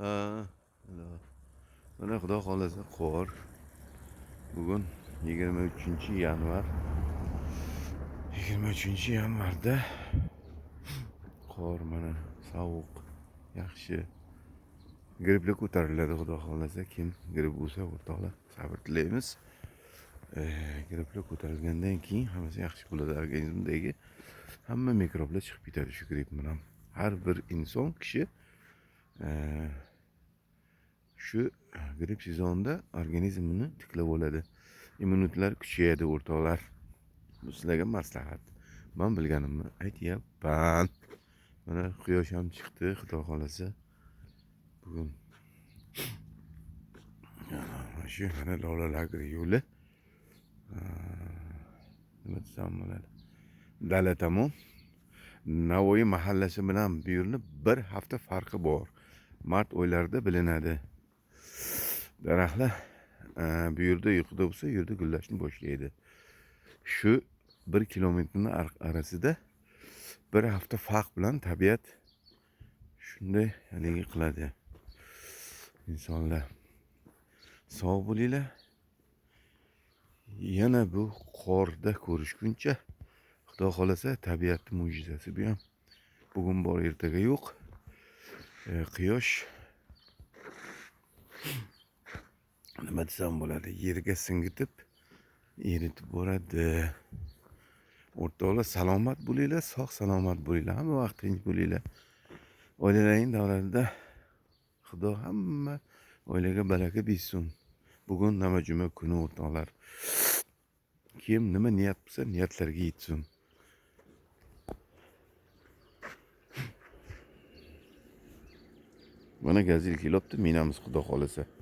Ha, mana xudo xohlasa qor. Bugun 23 yanvar. 23 yanvarda qor, mana sovuq, yaxshi. Gripplar ko'tariladi, xudo xohlasa. Kim gripp bo'lsa, o'rtoqlar, sabr tilaymiz. Gripplar ko'tarilgandan keyin hammasi yaxshi bo'ladi. Organizmdagi hamma mikroblar chiqib ketadi shu gripp bilan. Har bir inson kishi shu gripp sezonida organizmini tiklab oladi. Immunitetlar kuchayadi, o'rtoqlar. Bu sizlarga maslahat. Man bilganimni aytyapman. Mana quyosh ham chiqdi, xudo xohlasa. Bugun mana shu, mana Lola lager yo'li. Nima desam bo'ladi? Dala tomon. Navoiy mahallasi bilan bu yerni bir hafta farqi bor. Mart oylarida bilinadi. Daraxtlar bu yerda uyquda bo'lsa, u yerda gullashni boshlaydi. Shu 1 kilometrni orasida bir hafta farq bilan tabiat shunday haligi qiladi. Insonlar, sog' bo'linglar. Yana bu qorda ko'rishguncha, xudo xohlasa, tabiatning mo'jizasi bu ham. Bugun bor, ertaga yo'q. Quyosh nima desam bo'ladi, yerga singitib, eritib boradi. O'rtoqlar, salomat bo'linglar, sog' salomat bo'linglar, hamma vaqt tinch bo'linglar. Oilalaring davlatida Xudo hamma oilaga baraka bersin. Bugun nima juma kuni, o'rtoqlar. Kim nima niyat qilsa, niyatlariga yetsin. Mana gazel kelyapti, minamiz xudo xohlasa.